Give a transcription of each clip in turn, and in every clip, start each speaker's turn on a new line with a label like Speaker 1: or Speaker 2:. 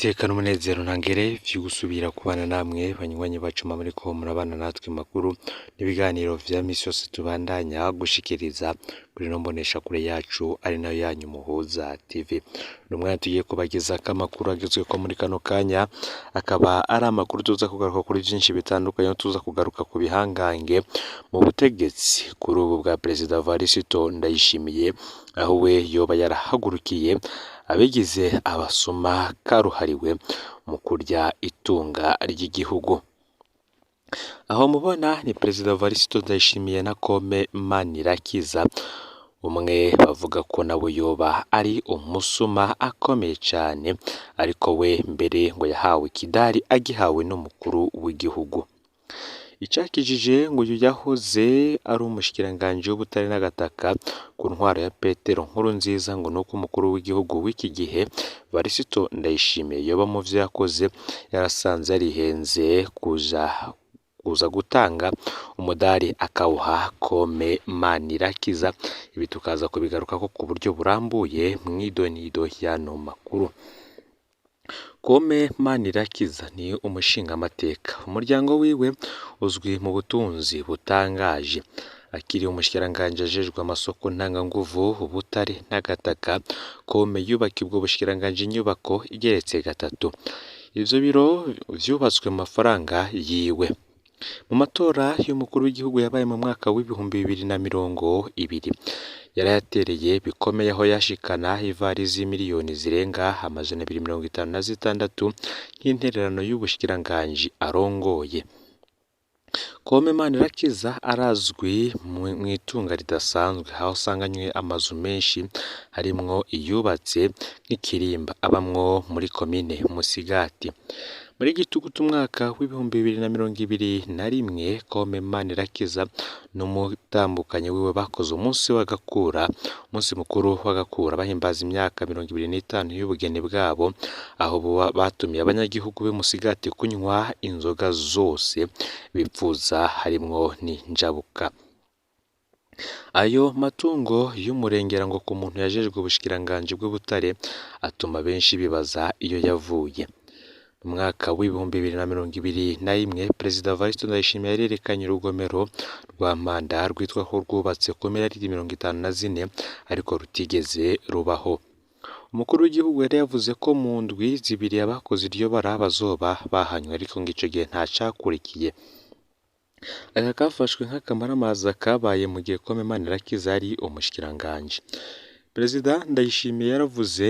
Speaker 1: Niteka n'umunezero ntangere vyo gusubira kubana namwe banywanyi bacu muriko murabana natwe makuru n'ibiganiro vya misi yose tubandanya gushikiriza kuri ino mboneshakure yacu ari nayo yanyu Muhuza TV. Ni umwanya tugiye kubagezako amakuru agezweko muri kano kanya, akaba ari amakuru tuza kugaruka kuri vyinshi bitandukanye, aho tuza kugaruka ku bihangange mu butegetsi kuri ubu bwa Perezida Varisito Ndayishimiye, aho we yoba yarahagurukiye abigize abasuma karuhariwe mu kurya itunga ry'igihugu. Aho mubona ni Perezida Varisito Ndayishimiye na Kome Manirakiza, umwe bavuga ko nawe yoba ari umusuma akomeye cane, ariko we mbere ngo yahawe ikidari agihawe n'umukuru w'igihugu. Icakijije ngo uyu yahoze ari umushikiranganji w'ubutare n'agataka ku ntwaro ya Petero Nkurunziza, ngo nuko umukuru w'igihugu w'iki gihe Varisito Ndayishimiye yoba mu vyo yakoze yarasanze yarihenze kuza gutanga umudari akawuha Kome Manirakiza. Ibi tukaza kubigarukako ku buryo burambuye mw'idonido y'ano makuru. Kome Manirakiza ni umushingamateka, umuryango wiwe uzwi mu butunzi butangaje. Akiri umushikiranganji ajejwe amasoko ntanganguvu, ubutare n'agataka, Kome yubakiye ubwo bushikiranganji inyubako igeretse gatatu. Ivyo biro vyubatswe mu mafaranga yiwe. Mu matora y'umukuru w'igihugu yabaye mu mwaka w'2020, yarayatereye bikomeye aho yashikana ivarizi y'imiliyoni zirenga 256 nk'intererano y'ubushikiranganji arongoye. Kome Manirakiza arazwi mw'itunga ridasanzwe, aho asanganywe amazu menshi harimwo iyubatse nk'ikirimba abamwo muri komine Musigati. Muri gitugutu umwaka w'2021, Kome Manirakiza n'umutambukanyi wiwe bakoze umunsi w'agakura, umunsi mukuru w'agakura bahimbaza imyaka 25 y'ubugeni bwabo, aho batumiye abanyagihugu b'i Musigati kunywa inzoga zose bipfuza harimwo n'injabuka. Ayo matungo y'umurengera ngo ku muntu yajejwe ubushikiranganji bw'ubutare atuma benshi bibaza iyo yavuye. Mu mwaka w'2021, Perezida Varisito Ndayishimiye yarerekanye urugomero rwa Mpanda rwitwa ko rwubatse ku miliyaridi 54 ariko rutigeze rubaho. Umukuru w'igihugu yari yavuze ko mu ndwi zibiri abakoze iryo bara bazoba bahanywe, ariko ngo ico gihe ntacakurikiye. Aka kafashwe nk'akamaramaza kabaye mu gihe Kome Manirakiza yari umushikiranganji. Perezida Ndayishimiye yaravuze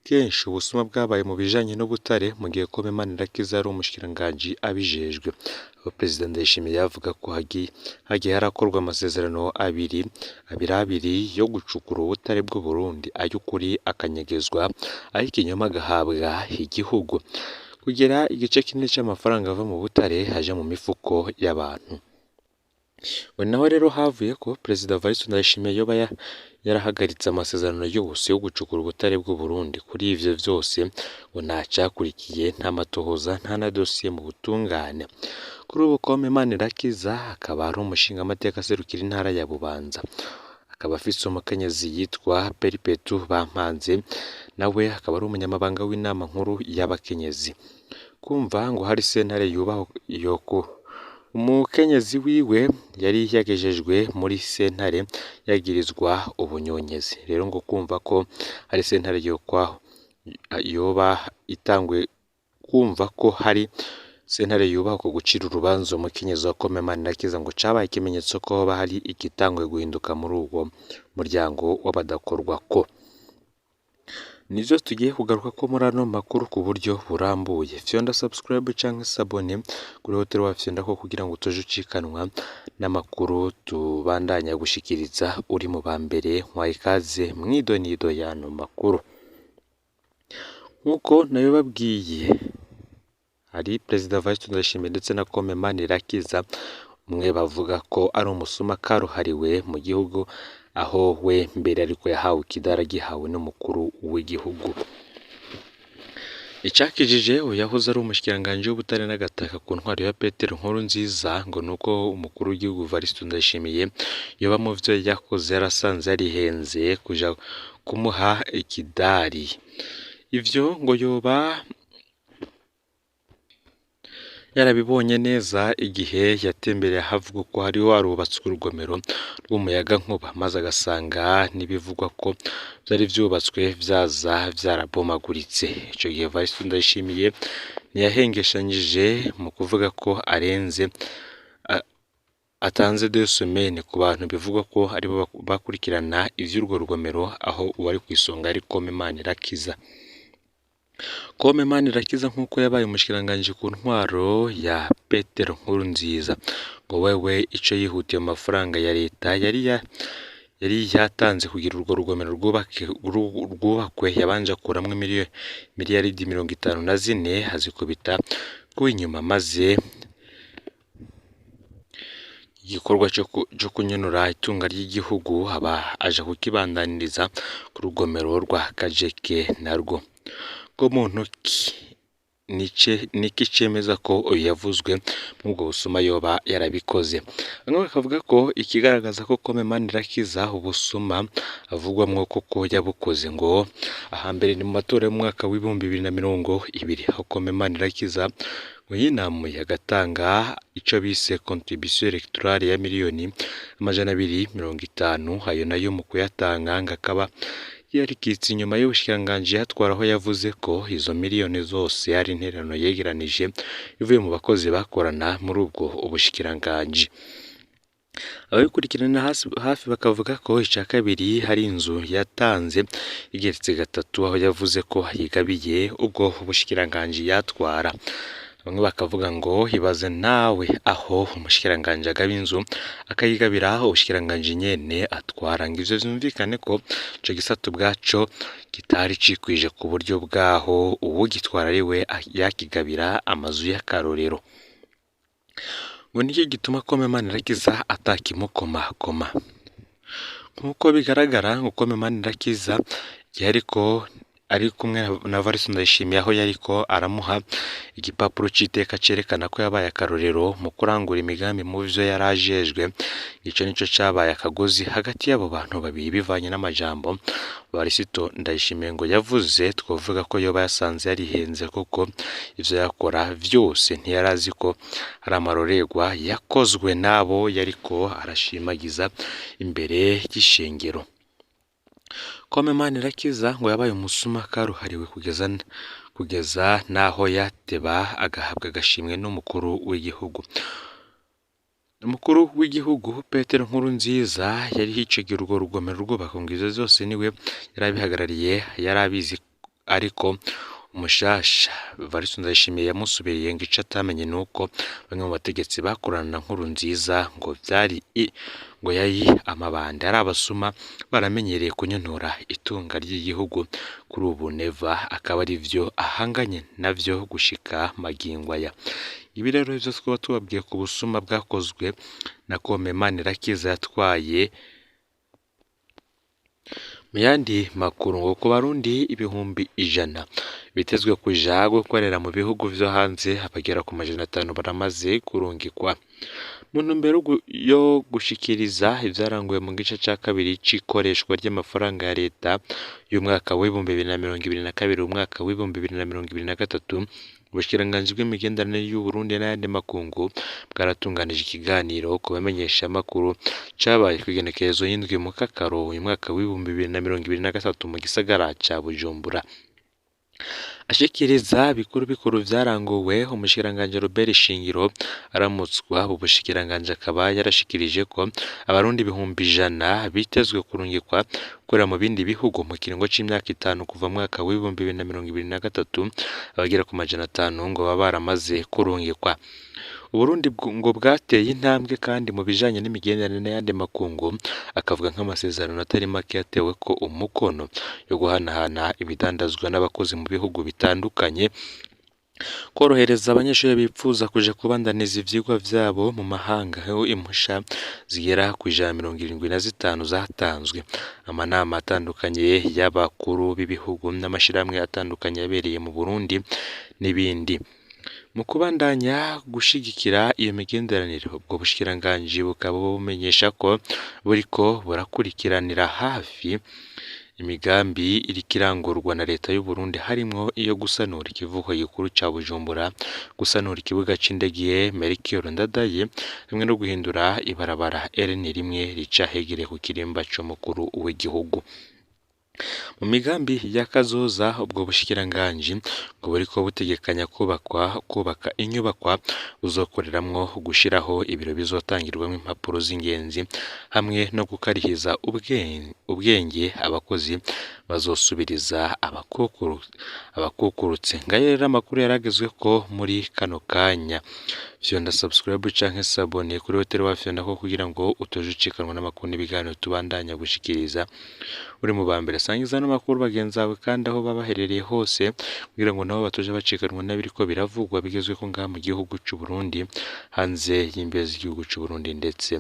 Speaker 1: kenshi ubusuma bwabaye mu bijanye n'ubutare mu gihe Kome Manirakiza yari umushikiranganji abijejwe. Aho Perezida Ndayishimiye yavuga ko hagiye harakorwa amasezerano abiri abiri yo gucukura ubutare bw'u Burundi, ay'ukuri akanyegezwa, ay'ikinyoma agahabwa igihugu, kugira igice kinini c'amafaranga ava mu butare aja mu mifuko y'abantu. We naho rero havuye ko Perezida Varisito Ndayishimiye yoba yarahagaritse amasezerano yose yo gucukura ubutare bw'u Burundi. Kuri ivyo vyose ngo ntacakurikiye, nta matohoza, nta na dosiye mu butungane. Kuri ubu Kome Manirakiza akaba ari umushingamateka aserukira intara ya Bubanza. Akaba afise umukenyezi yitwa Peripetu Bampanze, nawe akaba ari umunyamabanga w'inama nkuru y'abakenyezi. Kumva ngo hari sentare yubaho yoko umukenyezi wiwe yari yagejejwe muri sentare yagirizwa ubunyonyezi. Rero ngo kumva ko hari sentare yokwaho yoba itangwe, kumva ko hari sentare yubahwa gucira urubanza umukenyezi wa Kome Manirakiza ngo cabaye ikimenyetso ko hoba hari igitanguye guhinduka muri uwo muryango w'abadakorwako. Nivyo tugiye kugaruka ko muri ano makuru ku buryo burambuye. Fyonda subscribe canke s'abone kuri Hotel wa Fyonda ko kugira ngo utoje ucikanwa n'amakuru tubandanya gushikiriza uri mu ba mbere. Nkwaye ikaze mw'idonido y'ano makuru. Nk'uko nabibabwiye, hari Perezida Varisito Ndayishimiye ndetse na Kome Manirakiza, umwe bavuga ko ari umusuma karuhariwe mu gihugu, aho we mbere ariko yahawe ikidari agihawe n'umukuru w'igihugu. Icakijije uyu yahoze ari umushikiranganji w'ubutare n'agataka ku ntwaro ya Petero Nkurunziza, ngo nuko umukuru w'igihugu Varisito Ndayishimiye yoba mu vyo yakoze yarasanze yarihenze kuja kumuha ikidari. Ivyo ngo yoba yarabibonye neza igihe yatembereye ahavugwa ko hariho harubatswe urugomero rw'umuyagankuba, maze agasanga n'ibivugwa ko vyari vyubatswe vyaza vyarabomaguritse. Ico gihe Evariste Ndayishimiye ntiyahengeshanyije mu kuvuga ko arenze atanze deux semaines ku bantu bivugwa ko aribo bakurikirana ivy'urwo rugomero, aho uwari kw'isonga ari Kome Manirakiza. Kome Manirakiza nk'uko yabaye umushikiranganji ku ntwaro ya Petero Nkurunziza, ngo wewe ico yihutiye mu mafaranga ya leta yari yatanze kugira urwo rugomero rwubakwe, yabanje akuramwo miliyaridi 54 azikubita kuw'inyuma, maze igikorwa co kunyonora itunga ry'igihugu aba aja kukibandaniriza ku rugomero rwa Kajeke narwo. Ngo muntu ki niki cemeza ko uyu yavuzwe mw'ubwo busuma yoba yarabikoze? Bamwe bakavuga ko ikigaragaza ko Kome Manirakiza ubusuma avugwamwo koko yabukoze, ngo ahambere ni mu matora y'umwaka w'2020, aho Kome Manirakiza ngo yinamuye agatanga ico bise contribution electorale ya miliyoni 250, ayo nayo mu kuyatanga ngo akaba yarikitse inyuma y'ubushikiranganji yatwara, aho yavuze ko izo miliyoni zose ari intererano yegeranije ivuye mu bakozi bakorana muri ubwo ubushikiranganji. Ababikurikirana hafi bakavuga ko ica kabiri hari inzu yatanze igeretse gatatu, aho yavuze ko yigabiye ubwo ubushikiranganji yatwara. Bamwe bakavuga ngo ibaze nawe aho umushikiranganji agaba inzu akayigabira ubushikiranganji nyene atwara, ngo ivyo vyumvikane ko ico gisata ubwaco kitari cikwije ku buryo bwaho uwugitwara ariwe yakigabira amazu y'akarorero. Ngo niki gituma Kome Manirakiza atakimukomakoma? Nk'uko bigaragara ngo Kome Manirakiza igihe ariko ari kumwe na Evariste Ndayishimiye, aho yariko aramuha igipapuro c'iteka cerekana ko yabaye akarorero mu kurangura imigambi mu vyo yari ajejwe, ico nico cabaye akagozi hagati y'abo bantu babiri bivanye n'amajambo Evariste Ndayishimiye ngo yavuze. Twovuga ko yoba yasanze yarihenze kuko ivyo yakora vyose ntiyarazi ko hari amarorerwa yakozwe n'abo yariko arashimagiza imbere y'ishengero. Kome Manirakiza ngo yabaye umusuma karuhariwe kugeza n'aho yateba agahabwa agashimwe n'umukuru w'igihugu. Umukuru w'igihugu Petero Nkurunziza yari yicegeye urwo rugomero rwubakwa, ngo ivyo vyose niwe yari abihagarariye, yari abizi, ariko umushasha Evariste Ndayishimiye yamusubiriye, ngo ico atamenye nuko bamwe mu bategetsi bakorana na Nkurunziza ngo vyari ngo yari amabanda, ari abasuma baramenyereye kunyonora itunga ry'igihugu. Kuri ubu Neva akaba arivyo ahanganye navyo gushika magingo aya. Ibi rero ivyo twaba tubabwiye ku busuma bwakozwe na Kome Manirakiza yatwaye. Mu yandi makuru, ngo ku Barundi 100,000 bitezwe kuja gukorera mu bihugu vyo hanze, abagera ku 500 baramaze kurungikwa. Mu ntumbero yo gushikiriza ivyaranguwe mu gice ca kabiri c'ikoreshwa ry'amafaranga ya leta y'umwaka w'2022 umwaka w'2023, ubushikiranganji bw'imigenderanire y'Uburundi n'ayandi makungu bwaratunganije ikiganiro ku bamenyeshamakuru cabaye kw'igenekerezo y'indwi Mukakaro uyu mwaka w'2023 mu gisagara ca Bujumbura. Ashikiriza bikuru bikuru vyaranguwe, umushikiranganji Robert Shingiro aramutswa ubu bushikiranganji akaba yarashikirije ko abarundi 100,000 bitezwe kurungikwa gukorera mu bindi bihugu mu kiringo c'imyaka 5 kuva mu mwaka w'2023, abagera ku 500 ngo baba baramaze kurungikwa. Uburundi ngo bwateye intambwe kandi mu bijanye n'imigenderanire n'ayandi makungu, akavuga nk'amasezerano atari make yatewe ko umukono yo guhanahana ibidandazwa n'abakozi mu bihugu bitandukanye, korohereza abanyeshuri bipfuza kuja kubandaniza ivyigwa vyabo mu mahanga, aho impusha zigera ku 175 zatanzwe. Amanama atandukanye y'abakuru b'ibihugu n'amashirahamwe atandukanye yabereye mu Burundi n'ibindi. Mu kubandanya gushigikira iyo migenderanire, ubwo bushikiranganji bukaba bumenyesha ko buriko burakurikiranira hafi Imigambi iriko irangurwa na leta y'u Burundi harimwo iyo gusanura ikivuko gikuru ca Bujumbura, gusanura ikibuga c'indege Melchior Ndadaye hamwe no guhindura ibarabara RN1 rica hegereye ku kirimba c'umukuru w'igihugu. Mu migambi ya kazoza ubwo bushikiranganji ngo buriko butegekanya kubaka inyubakwa buzokoreramwo, gushiraho ibiro bizotangirwamwo impapuro z'ingenzi hamwe no gukarihiza ubwenge abakozi bazosubiriza abakukurutse. Ngayo rero amakuru yaragezweko muri kano kanya. Fyonda subscribe canke s'abonner kuri Hotel wa Fyonda ko kugira ngo utoje ucikanwa n'amakuru n'ibiganiro tubandanya gushikiriza. Uri mu ba mbere sangiza ano makuru bagenzi bawe kandi aho baba baherereye hose kugira ngo nabo batoje bacikanwa n'ibiriko biravugwa bigezweko ngaha mu gihugu c'u Burundi, hanze y'imbibe z'igihugu c'u Burundi ndetse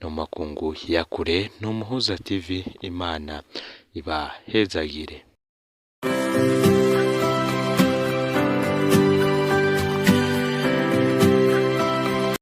Speaker 1: no mu makungu ya kure. Ni Umuhuza TV, Imana ibahezagire.